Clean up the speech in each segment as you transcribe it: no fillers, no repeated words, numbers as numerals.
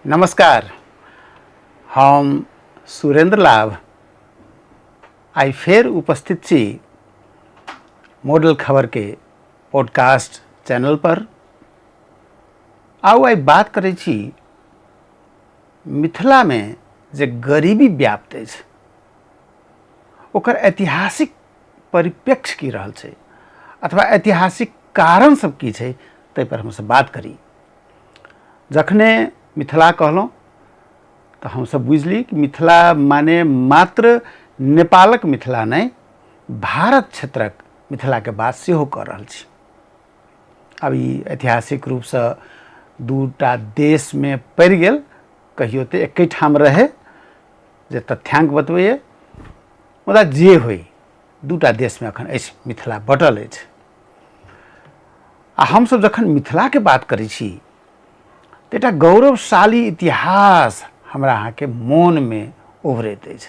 नमस्कार, हम सुरेंद्र लाभ आइ फेर उपस्थित छी मॉडल खबर के पॉडकास्ट चैनल पर। आउ आइ बात करै छी मिथिलामे जे गरीबी व्याप्त अछि ओकर ऐतिहासिक परिप्रेक्ष्य की रहल छै अथवा ऐतिहासिक कारण सब की छै ताहि पर हमसब बात करी। जखने मिथिला कहलहुँ तऽ हमसब बुझि ली कि मिथिला माने मात्र नेपालक मिथिला नहि, भारत क्षेत्रक मिथिलाके बात सेहो कऽ रहल छी। आब ई ऐतिहासिक रूपसँ दूटा देशमे पड़ि गेल, कहियो तऽ एकेठाम रहै जे तथ्यांक बतबैए, मुदा जे होइ दूटा देशमे एखन अछि मिथिला बँटल अछि। आ हमसब जखन मिथिलाके बात करै छी तऽ एकटा गौरवशाली इतिहास हमरा अहाँके मोनमे उभरैत अछि।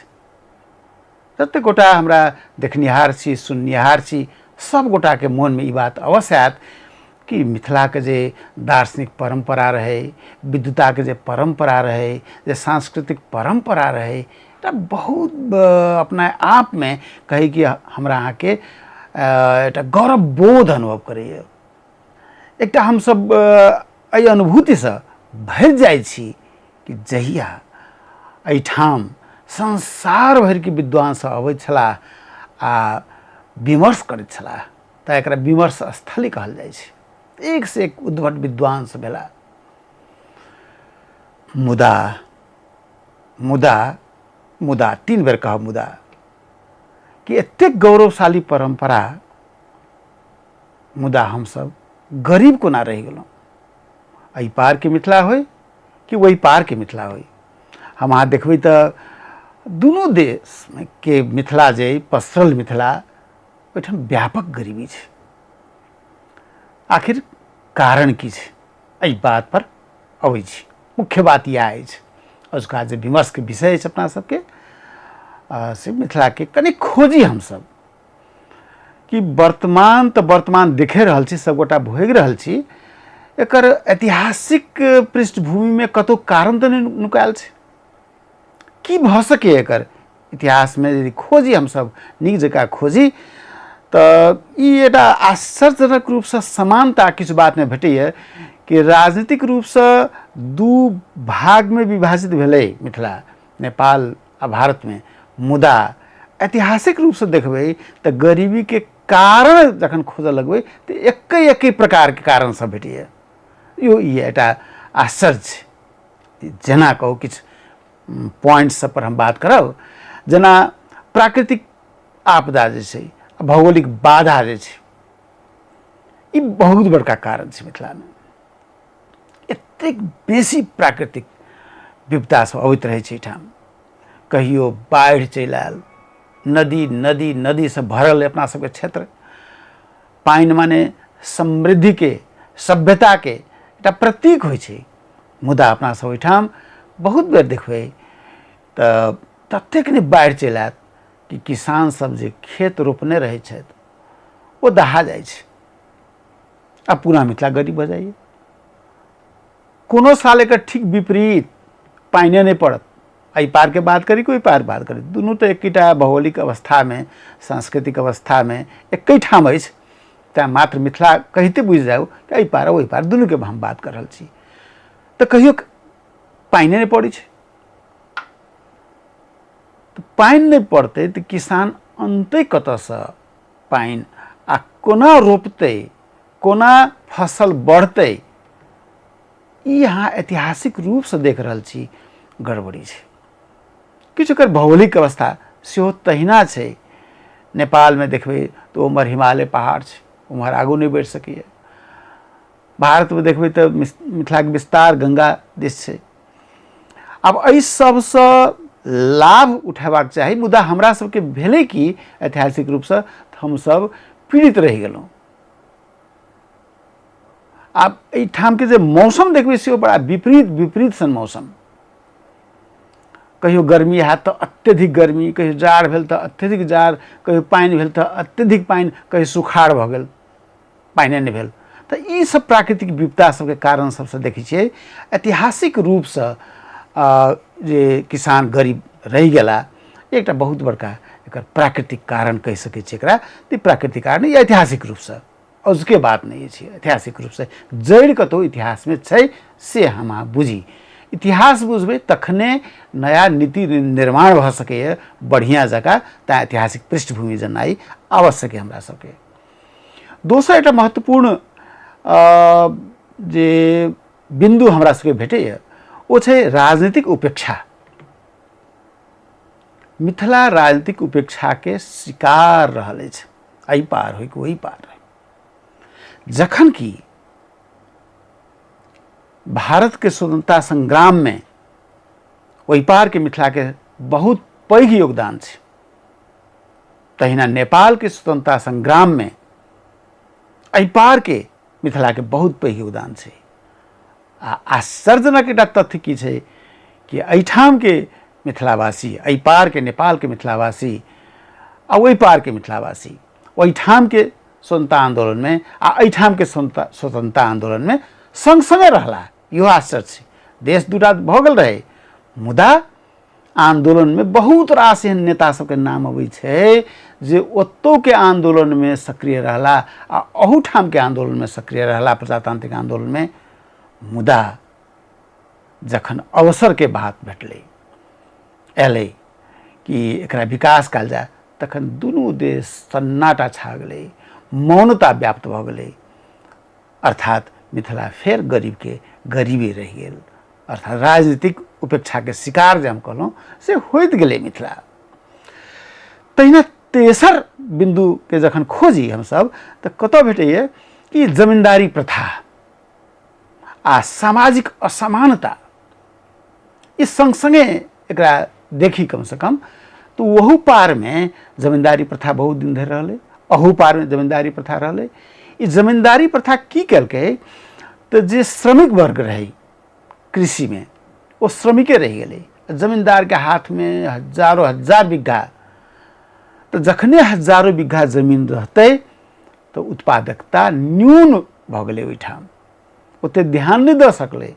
जतेक गोटा हमरा देखनिहार छी, सुननिहार छी, सब गोटाके मोनमे ई बात अवश्य आयत कि मिथिलाके जे दार्शनिक परम्परा रहै, विद्वताके जे परम्परा रहै, जे सांस्कृतिक परम्परा रहै, एकटा बहुत अपना आपमे कही कि हमरा अहाँके एकटा गौरव बोध अनुभव करैए। एकटा हमसब एहि अनुभूतिसँ भरि जाइ छी कि जहिया एहिठाम संसार भरिके विद्वान सब अबैत छलाह आ विमर्श करैत छलाह, तऽ एकरा विमर्श स्थली कहल जाइ छै। एक से एक उद्भट विद्वान सब भेला, मुदा मुदा मुदा तीन बेर कहब मुदा कि एतेक गौरवशाली परम्परा, मुदा हमसब गरीब कोना रहि गेलहुँ। एहि पारके मिथिला होइ कि ओहि पारके मिथिला होइ, हम अहाँ देखबै तऽ दुनू देशके मिथिला जे पसरल मिथिला, ओहिठाम व्यापक गरीबी छै। आखिर कारण की छै, एहि बात पर अबै छी। मुख्य बात इएह अछि अजुका जे विमर्शके विषय अछि अपना सबके, से मिथिलाके कनि खोजी हमसब कि वर्तमान तऽ वर्तमान देखे रहल छी, सबगोटा भोगि रहल छी, एकर ऐतिहासिक पृष्ठभूमिमे कतहु कारण तऽ नहि नुकायल छै, की भऽ सकैए एकर इतिहासमे यदि खोजी हमसब नीक जकाँ खोजी तऽ ई एकटा आश्चर्यजनक रूपसँ समानता किछु बातमे भेटैए कि राजनीतिक रूपसँ दू भागमे विभाजित भेलै मिथिला, नेपाल आ भारतमे, मुदा ऐतिहासिक रूपसँ देखबै तऽ गरीबीके कारण जखन खोजऽ लगबै तऽ एके एके प्रकारके कारण सब भेटैए। यो ई एकटा आश्चर्य छै। जेना कहू किछु पॉइंट सब पर हम बात करब, जेना प्राकृतिक आपदा जे छै, भौगोलिक बाधा जे छै, ई बहुत बड़का कारण छै मिथिलामे। एतेक बेसी प्राकृतिक विपदा सब अबैत रहै छै एहिठाम। कहियो बाढ़ि चलि आयल, नदी नदी नदी सब भरल अपना सबके क्षेत्र, पानि माने समृद्धिके सभ्यताके एकटा प्रतीक होइ छै, मुदा अपना सब ओहिठाम बहुत बेर देखबै तऽ ततेक नहि बाढ़ि चलि आयत कि किसान सब जे खेत रोपने रहै छथि ओ दहा जाइ छै आ पूरा मिथिला गरीब भऽ जाइए। कोनो साल एकर ठीक विपरीत पानिए नहि पड़त, एहि पारके बात करी कि ओहि पार बात करी, दुनू तऽ एकेटा भौगोलिक अवस्थामे सांस्कृतिक अवस्थामे एकेठाम अछि, तैँ मात्र मिथिला कहिते बुझि जाउ कि एहि पार ओहि पार दुनूके हम बात कऽ रहल छी। तऽ कहियो पानिए नहि पड़ै छै, तऽ पानि नहि पड़तै तऽ किसान अनतै कतऽसँ पानि आ कोना रोपतै, कोना फसल बढ़तै, ई अहाँ ऐतिहासिक रूपसँ देख रहल छी गड़बड़ी छै। किछु एकर भौगोलिक अवस्था सेहो तहिना छै। नेपालमे देखबै तऽ उम्हर हिमालय पहाड़ छै, उम्हर आगू नहि बढ़ि सकैए। भारतमे देखबै तऽ मिथिलाके विस्तार गंगा दिस छै। आब एहि सबसँ लाभ उठेबाक चाही, मुदा हमरा सबके भेलै कि ऐतिहासिक रूपसँ हमसब पीड़ित रहि गेलहुँ। आब एहिठामके जे मौसम देखबै सेहो बड़ा विपरीत विपरीत सन मौसम, कहियो गर्मी हैत तऽ अत्यधिक गर्मी, कहियो जाड़ भेल तऽ अत्यधिक जाड़, कहियो पानि भेल तऽ अत्यधिक पानि, कहियो सुखाड़ भऽ गेल पानिए नहि भेल, तऽ ई सब प्राकृतिक विपदा सबके कारण सबसँ देखै छियै ऐतिहासिक रूपसँ जे किसान गरीब रहि गेला, एकटा बहुत बड़का एकर प्राकृतिक कारण कहि सकै छियै एकरा। तऽ प्राकृतिक कारण ई ऐतिहासिक रूपसँ अजुके बात नहि अछि, ऐतिहासिक रूपसँ जड़ि कतहु इतिहासमे छै से हम अहाँ बुझी। इतिहास बुझबै तखने नया नीति निर्माण भऽ सकैए बढ़िआँ जकाँ, तैँ ऐतिहासिक पृष्ठभूमि जननाइ आवश्यक अइ हमरा सबके। दोसर एकटा महत्वपूर्ण जे बिन्दु हमरा सबके भेटैए ओ छै राजनीतिक उपेक्षा। मिथिला राजनीतिक उपेक्षाके शिकार रहल अछि, एहि पार होइ कि ओहि पार होइ। जखन कि भारतके स्वतंत्रता संग्राममे ओहि पारके मिथिलाके बहुत पैघ योगदान छै, तहिना नेपालके स्वतंत्रता संग्राममे एहि पारके मिथिलाके बहुत पैघ योगदान छै। आ आश्चर्यजनक एकटा तथ्य की छै कि एहिठामके मिथिलावासी, एहि पारके नेपालके मिथिलावासी आ ओहि पारके मिथिलावासी ओहिठामके स्वतंत्रता आन्दोलनमे आ एहिठामके स्वतंत्रता आन्दोलनमे सङ्ग सङ्गे रहला। इहो आश्चर्य छै, देश दूटा भऽ गेल रहै, मुदा आन्दोलनमे बहुत रास एहन नेता सबके नाम अबै छै जे ओतौके आन्दोलनमे सक्रिय रहला आ अहूठामके आन्दोलनमे सक्रिय रहला, प्रजातांत्रिक आन्दोलनमे। मुदा जखन अवसरके बात भेटलै, अयलै कि एकरा विकास कयल जाय, तखन दुनू देश सन्नाटा छा गेलै, मौनता व्याप्त भऽ गेलै। अर्थात मिथिला फेर गरीबके गरीबे रहि गेल, अर्थात राजनीतिक उपेक्षाके शिकार जे हम कहलहुँ से होइत गेलै मिथिला। तहिना तेसर बिन्दुके जखन खोजी हमसब तऽ कतऽ भेटैए कि जमीन्दारी प्रथा आ सामाजिक असमानता, ई सङ्ग सङ्गे एकरा देखी कमसँ कम तऽ ओहू पारमे जमीन्दारी प्रथा बहुत दिन धरि रहलै, अहू पारमे जमीन्दारी प्रथा रहलै। ई जमीन्दारी प्रथा की केलकै तऽ जे श्रमिक वर्ग रहै कृषिमे ओ श्रमिके रहि गेलै, जमीन्दारके हाथमे हजारो हजार बीघा, तऽ जखने हजारो बीघा जमीन रहतै तऽ उत्पादकता न्यून भऽ गेलै, ओहिठाम ओते ध्यान नहि दऽ सकलै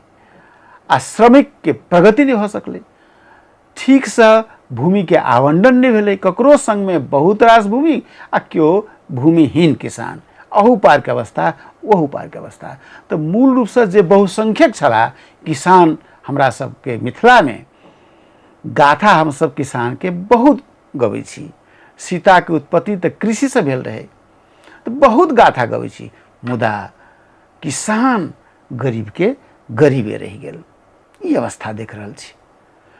आ श्रमिकके प्रगति नहि भऽ सकलै, ठीकसँ भूमिके आवंटन नहि भेलै, ककरो सङ्गमे बहुत रास भूमि आ केओ भूमिहीन किसान, अहू पारके अवस्था ओहू पारके अवस्था। तऽ मूल रूपसँ जे बहुसंख्यक छलाह किसान हमरा सबके मिथिलामे, गाथा हमसब किसानके बहुत गबै छी, सीताके उत्पत्ति तऽ कृषिसँ भेल रहै, तऽ बहुत गाथा गबै छी, मुदा किसान गरीबके गरीबे रहि गेल, ई अवस्था देख रहल छी।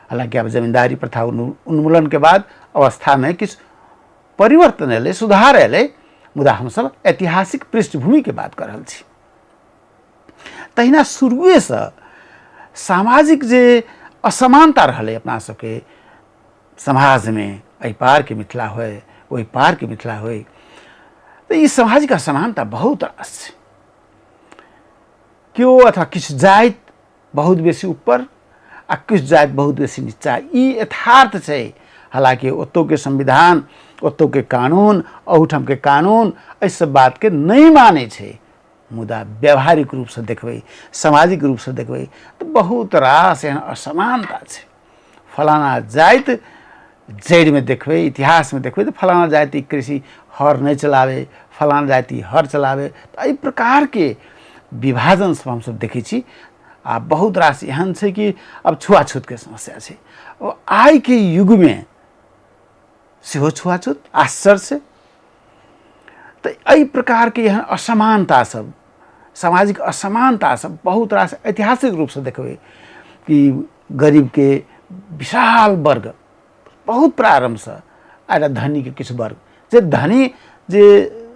हालाँकि आब जमींदारी प्रथा उन्मूलनके बाद अवस्थामे किछु परिवर्तन एलै, सुधार एलै, मुदा हमसब ऐतिहासिक पृष्ठभूमिके बात कऽ रहल छी। तहिना शुरुएसँ सामाजिक जे असमानता रहलै अपना सबके समाजमे, एहि पारके मिथिला होइ ओहि पारके मिथिला होइ, तऽ ई सामाजिक असमानता बहुत रास छै। केओ अथवा किछु जाति बहुत बेसी ऊपर आ किछु जाति बहुत बेसी नीचा, ई यथार्थ छै। हालाँकि ओतौके संविधान, ओतौके कानून, अहूठामके कानून एहि सब बातके नहि मानै छै, मुदा व्यावहारिक रूपसँ देखबै, सामाजिक रूपसँ देखबै तऽ बहुत रास एहन असमानता छै। फलाना जाति जड़िमे देखबै, इतिहासमे देखबै तऽ फलाना जाति कृषि हर नहि चलाबै, फलाना जाति हर चलाबै, तऽ एहि प्रकारके विभाजन सब हमसब देखै छी। आ बहुत रास एहन छै कि आब छुआछूतके समस्या छै, ओ आइके युगमे सेहो छुआछूत आश्चर्य छै। तऽ एहि प्रकारके एहन असमानता सब, सामाजिक असमानता सब बहुत रास ऐतिहासिक रूपसँ देखबै कि गरीबके विशाल वर्ग बहुत प्रारम्भसँ आ एकटा धनीके किछु वर्ग, जे धनी जे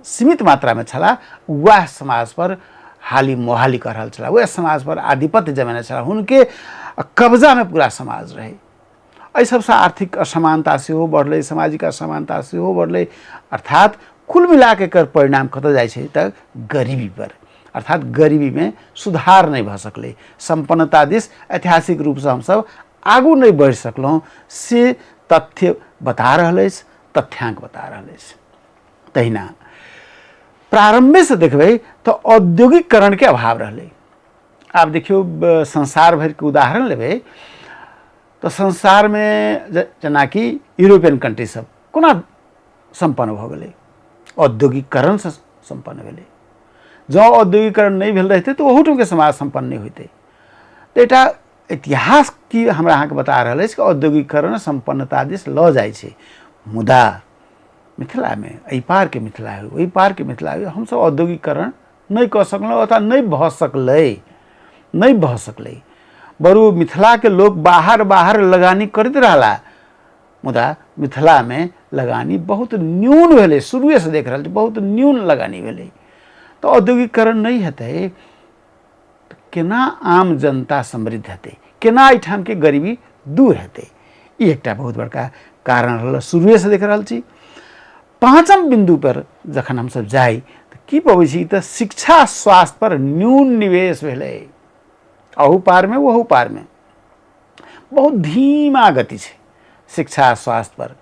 सीमित मात्रामे छलाह वएह समाजपर हाली मोहाली कऽ रहल छलाह, वएह समाजपर आधिपत्य जमेने छलाह, हुनके कब्जामे पूरा समाज रहै। एहि सबसँ आर्थिक असमानता सेहो बढ़लै, सामाजिक असमानता सेहो बढ़लै। अर्थात कुल मिलाके एकर परिणाम कतऽ जाइ छै तऽ गरीबीपर, अर्थात गरीबीमे सुधार नहि भऽ सकलै, सम्पन्नता दिस ऐतिहासिक रूपसँ हमसब आगू नहि बढ़ि सकलहुँ, से तथ्य बता रहल अछि, तथ्यांक बता रहल अछि। तहिना प्रारम्भेसँ देखबै तऽ औद्योगिकरणके अभाव रहलै। आब देखियौ, संसार भरिके उदाहरण लेबै तऽ संसारमे जेनाकि यूरोपियन कंट्री सब कोना सम्पन्न भऽ गेलै? औद्योगिकरणसँ सम्पन्न भेलै। जँ औद्योगिकरण नहि भेल रहितै तऽ ओहूठामके समाज सम्पन्न नहि होइतै। तऽ एकटा इतिहास की हमरा अहाँके बता रहल अछि कि औद्योगिकरण सम्पन्नता दिस लऽ जाइ छै। मुदा मिथिलामे, एहि पारके मिथिला होइ, ओहि पारके मिथिला होइ, हमसभ औद्योगिकरण नहि कऽ सकलहुँ अथवा नहि भऽ सकलै, नहि भऽ सकलै। बरु मिथिलाके लोक बाहर बाहर लगानी करैत रहला, मुदा मिथिलामे लगानी बहुत न्यून भेलै। शुरुएसँ देख रहल छी, बहुत न्यून लगानी भेलै। तऽ औद्योगिकरण नहि हेतै तऽ केना आम जनता समृद्ध हेतै? केना एहिठामके गरीबी दूर हेतै? ई एकटा बहुत बड़का कारण रहल, शुरुएसँ देख रहल छी। पाँचम बिन्दुपर जखन हमसभ जाइ तऽ की पबै छी? तऽ शिक्षा स्वास्थ्य पर न्यून निवेश भेलै। अहू पारमे, ओहू पारमे बहुत धीमा गति छै शिक्षा स्वास्थ्य पर।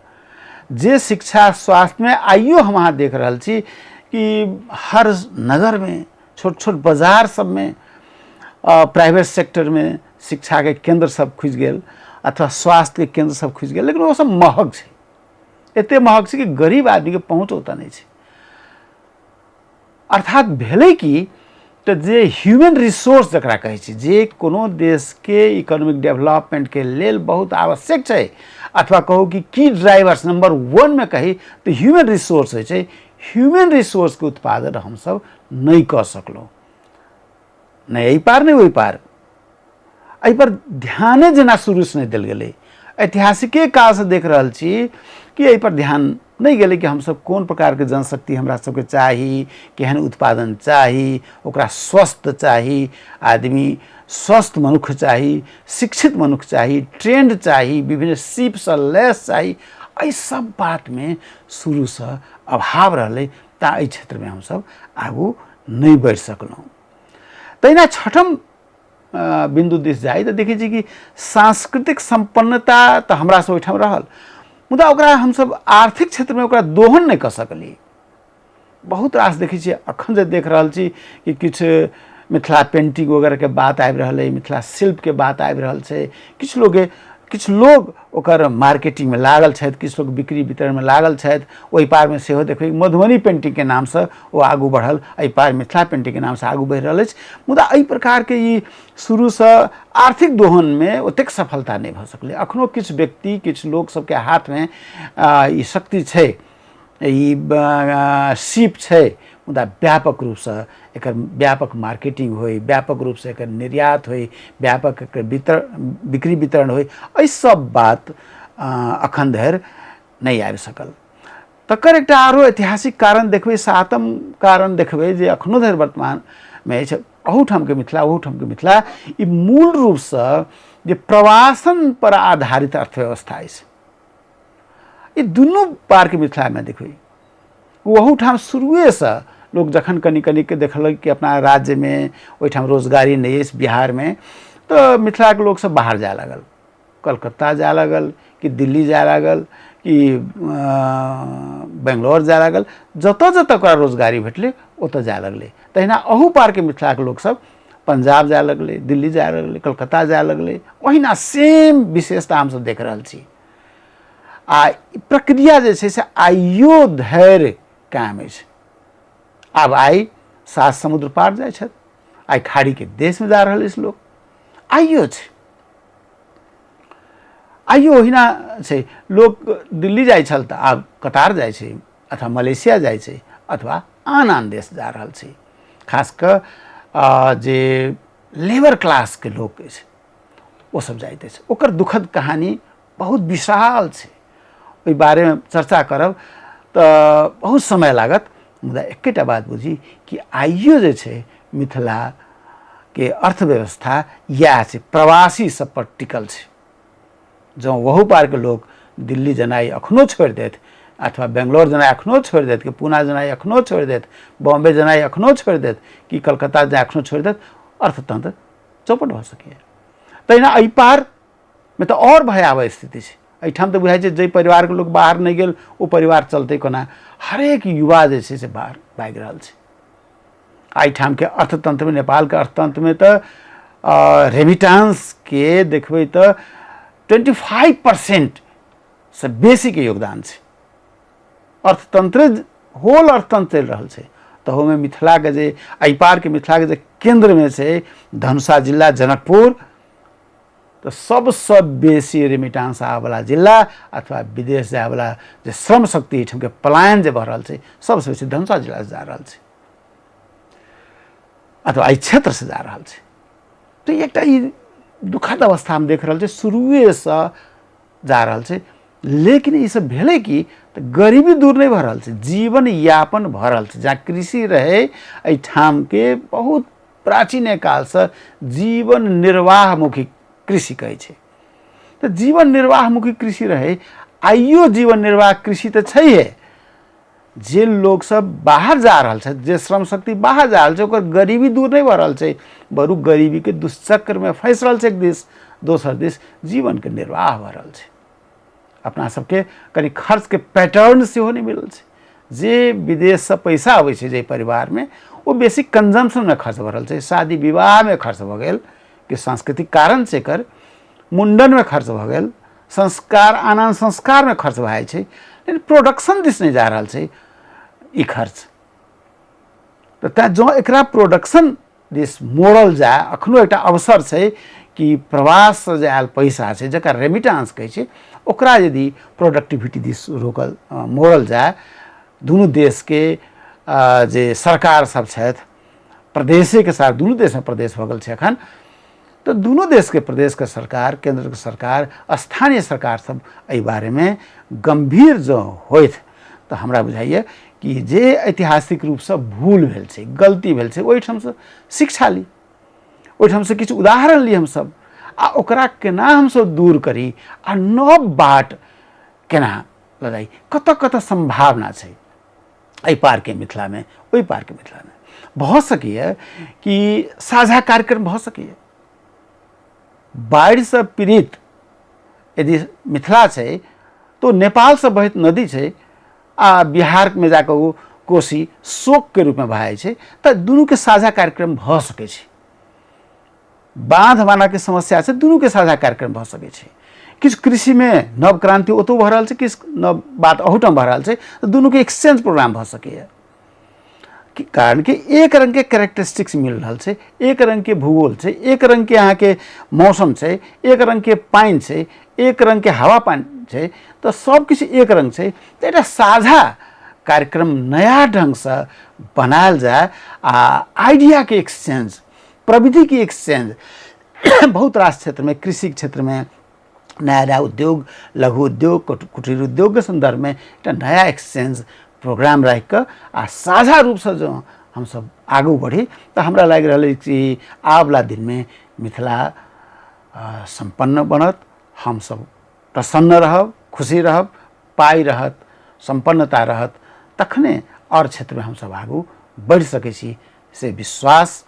जे शिक्षा स्वास्थ्यमे आइयो हम अहाँ देख रहल छी कि हर नगरमे, छोट छोट बाजार सबमे, प्राइवेट सेक्टरमे शिक्षाके केन्द्र सब खुजि गेल अथवा स्वास्थ्यके केन्द्र सब खुजि गेल, लेकिन ओ सब महग छै। एते महग छै कि गरीब आदमीके पहुँच ओतऽ नहि छै। अर्थात भेलै कि तऽ जे ह्यूमन रिसोर्स जकरा कहै छै, जे कोनो देशके इकोनॉमिक डेवलपमेंटके लेल बहुत आवश्यक छै, अथवा कहू कि की ड्राइवर्स नंबर वनमे कही तऽ ह्यूमन रिसोर्स होइ छै, ह्यूमन रिसोर्सके उत्पादन हमसभ नहि कऽ सकलहुँ, नहि एहि पार नहि ओहि पार। एहिपर ध्याने जेना शुरूसँ नहि देल गेलै। ऐतिहासिके कालसँ देख रहल छी कि एहिपर ध्यान नहि गेलै कि हमसभ कोन प्रकारके जनशक्ति हमरा सबके चाही, केहन उत्पादन चाही, ओकरा स्वस्थ चाही आदमी, स्वस्थ मनुष्य चाही, शिक्षित मनुष्य चाही, ट्रेंड चाही, विभिन्न सीपसँ लैस चाही। एहि सब बातमे शुरूसँ अभाव रहलै, ता एहि क्षेत्रमे हमसभ आगू नहि बढ़ि सकलहुँ। तहिना छठम बिन्दु दिस जाइ तऽ देखै छी कि सांस्कृतिक सम्पन्नता तऽ हमरा सब ओहिठाम रहल, मुदा ओकरा हमसब आर्थिक क्षेत्रमे ओकरा दोहन नहि कऽ सकलियै। बहुत रास देखै छियै, अखन जे देख रहल छी कि किछु मिथिला पेंटिंग वगैरहके बात आबि रहल अइ, मिथिला शिल्पके बात आबि रहल छै, किछु लोग ओकर मार्केटिंगमे लागल छथि, किछु लोग बिक्री वितरणमे लागल छथि। ओहि पारमे सेहो देखबै मधुबनी पेंटिंगके नामसँ ओ आगू बढ़ल, एहि पार मिथिला पेंटिंगके नामसँ आगू बढ़ि रहल अछि। मुदा एहि प्रकारके ई शुरूसँ आर्थिक दोहनमे ओतेक सफलता नहि भऽ सकलै। अखनो किछु व्यक्ति, किछु लोक सबके हाथमे ई शक्ति छै, ई सीप छै, मुदा व्यापक रूपसँ एकर व्यापक मार्केटिंग होइ, व्यापक रूपसँ एकर निर्यात होइ, व्यापक एकर वितरण, बिक्री वितरण होइ, एहि सब बात अखन धरि नहि आबि सकल। तकर एकटा आरो ऐतिहासिक कारण देखबै, सातम कारण देखबै जे अखनो धरि वर्तमानमे अछि, अहूठामके मिथिला, ओहूठामके मिथिला, ई मूल रूपसँ जे प्रवासन पर आधारित अर्थव्यवस्था अछि, ई दुनू पारके मिथिलामे देखबै। ओहूठाम शुरुएसँ लोक जखन कनि कनिके देखलक कि अपना राज्यमे ओहिठाम रोजगारी नहि अछि बिहारमे, तऽ मिथिलाके लोकसभ बाहर जाय लागल, कलकत्ता जाय लागल कि दिल्ली जाय लागल कि बेंगलोर जाय लागल, जतऽ जतऽ ओकरा रोजगारी भेटलै ओतऽ जाय लगलै। तहिना अहू पारके मिथिलाके लोकसभ पंजाब जाय लगलै, दिल्ली जाय लगलै, कलकत्ता जाय लगलै। ओहिना सेम विशेषता हमसभ देख रहल छी आ प्रक्रिया जे छै से आइयो धरि कायम अछि। आब आइ सात समुद्र पार जाइ छथि, आइ खाड़ीके देशमे जा रहल अछि लोक, आइयो छै, आइयो ओहिना छै। लोक दिल्ली जाइ छल तऽ आब कतार जाइ छै अथवा मलेशिया जाइ छै अथवा आन आन देश जा रहल छै। खास कऽ जे लेबर क्लासके लोक अछि ओ सब जाइत अछि। ओकर दुखद कहानी बहुत विशाल छै, ओहि बारेमे चर्चा करब तऽ बहुत समय लागत। मुदा एकेटा बात बुझी कि आइयो जे छै मिथिलाके अर्थव्यवस्था इएह छै, प्रवासी सब पर टिकल छै। जँ ओहू पारके लोक दिल्ली जेनाइ अखनो छोड़ि देत अथवा बेंगलोर जेनाइ अखनो छोड़ि देत कि पूना जेनाइ अखनो छोड़ि देत, बॉम्बे जेनाइ अखनो छोड़ि देत कि कलकत्ता जेनाइ अखनो छोड़ि देत, अर्थतंत्र चौपट भऽ सकैए। तहिना एहि पारमे तऽ आओर भयावह स्थिति छै। एहिठाम तऽ बुझाइ छै जाहि परिवारके लोक बाहर नहि गेल ओ परिवार चलतै कोना। हरेक युवा जे छै से बाहर भागि रहल छै। एहिठामके अर्थतन्त्रमे, नेपालके अर्थतन्त्रमे तऽ रेमिटांसके देखबै तऽ 25% से बेसीके योगदान छै। अर्थतन्त्रे होल अर्थतन्त्र चलि रहल छै। तहूमे मिथिलाके जे एहि पारके मिथिलाके जे केन्द्रमे छै धनुषा जिला जनकपुर, तऽ सबसँ बेसी रेमिटांस आबयवला जिला अथवा विदेश जायवला जे श्रम शक्ति एहिठामके पलायन जे भऽ रहल छै, सबसँ बेसी धनुषा जिलासँ जा रहल छै अथवा एहि क्षेत्रसँ जा रहल छै। तऽ एकटा ई दुखद अवस्था हम देख रहल छी, शुरुएसँ जा रहल छै। लेकिन ई सब भेलै कि तऽ गरीबी दूर नहि भऽ रहल छै, जीवन यापन भऽ रहल छै। जहाँ कृषि रहै एहिठामके बहुत प्राचीने कालसँ जीवन निर्वाहमुखी कृषि कहै छै, तऽ जीवन निर्वाहमुखी कृषि रहै, आइयो जीवन निर्वाह कृषि तऽ छैहे। जे लोकसभ बाहर जा रहल छथि, जे श्रम शक्ति बाहर जा रहल छै, ओकर गरीबी दूर नहि भऽ रहल छै, बरु गरीबीके दुष्चक्रमे फँसि रहल छै एक दिस, दोसर दिस जीवनके निर्वाह भऽ रहल छै। अपना सबके कनि खर्चके पैटर्न सेहो नहि मिलल छै। जे विदेशसँ पैसा अबै छै जाहि परिवारमे, ओ बेसी कंजम्पशनमे खर्च भऽ रहल छै, शादी विवाहमे खर्च भऽ गेल कि सांस्कृतिक कारण छै एकर, मुण्डनमे खर्च भऽ गेल, संस्कार आन आन संस्कारमे खर्च भए जाइ छै, लेकिन प्रोडक्शन दिस नहि जा रहल छै ई खर्च। तऽ तेँ जँ एकरा प्रोडक्शन दिस मोड़ल जाय, अखनो एकटा अवसर छै कि प्रवाससँ जे आयल पैसा छै जकरा रेमिटांस कहै छै, ओकरा यदि प्रोडक्टिविटी दिस रोकल मोड़ल जाय, दुनू देशके जे सरकार सब छथि प्रदेशेके साथ, दुनू देशमे प्रदेश भऽ गेल छै एखन, तऽ दुनू देशके प्रदेशके सरकार, केन्द्रके सरकार, स्थानीय सरकार सब एहि बारेमे गम्भीर जँ होथि तऽ हमरा बुझाइए कि जे ऐतिहासिक रूपसँ भूल भेल छै, गलती भेल छै, ओहिठामसँ शिक्षा ली, ओहिठामसँ किछु उदाहरण ली हमसब, आ ओकरा केना हमसब दूर करी आ नव बाट केना लऽ जाइ, कतऽ कतऽ सम्भावना छै एहि पारके मिथिलामे, ओहि पारके मिथिलामे भऽ सकैए कि साझा कार्यक्रम भऽ सकैए। बाढ़िसँ पीड़ित यदि मिथिला छै तऽ नेपालसँ बहैत नदी छै आ बिहारमे जाकऽ ओ कोसी शोकके रूपमे बहाइ छै, तऽ दुनूके साझा कार्यक्रम भऽ सकै छै। बाँध बान्हके समस्या छै, दुनूके साझा कार्यक्रम भऽ सकै छै। किछु कृषिमे नव क्रान्ति ओतहु भऽ रहल छै, किछु नव बात अहूठाम भऽ रहल छै, तऽ दुनूके एक्सचेंज प्रोग्राम भऽ सकैए। कारण कि एक रङ्गके कैरेक्टरिस्टिक्स मिल रहल छै, एक रङ्गके भूगोल छै, एक रङ्गके अहाँके मौसम छै, एक रङ्गके पानि छै, एक रङ्गके हवा पानि छै, तऽ सब किछु एक रङ्ग छै। तऽ एकटा साझा कार्यक्रम नया ढङ्गसँ बनायल जाय आ आइडियाके एक्सचेंज, प्रविधिके एक्सचेंज बहुत रास क्षेत्रमे, कृषिके क्षेत्रमे नया नया उद्योग, लघु उद्योग, कुटीर उद्योगके सन्दर्भमे एकटा नया एक्सचेंज प्रोग्राम राखि कऽ आ साझा रूपसँ जँ हमसब आगू बढ़ी तऽ हमरा लागि रहल अछि कि आबवला दिनमे मिथिला सम्पन्न बनत, हमसब प्रसन्न रहब, खुशी रहब, पाइ रहत, सम्पन्नता रहत, तखने आओर क्षेत्रमे हमसब आगू बढ़ि सकै छी, से विश्वास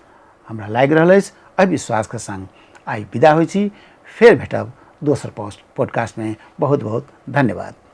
हमरा लागि रहल अछि। एहि विश्वासके सङ्ग आइ विदा होइ छी, फेर भेटब दोसर पॉडकास्टमे। बहुत बहुत धन्यवाद।